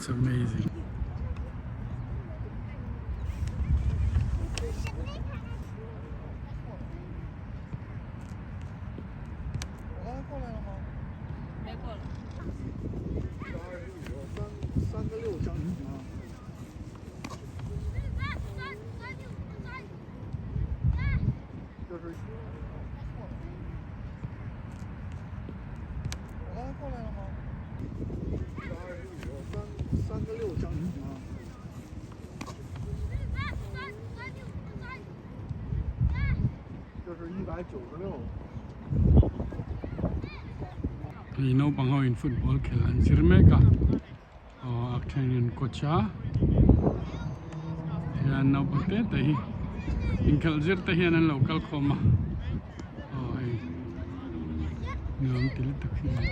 It's amazing. Hei naupang ho in football khel an zir mek a aw a thenin coach a hian naupang te te hi inkhelh zir te hian an lo kal khawm a aw hei nuam ti lutuk hi.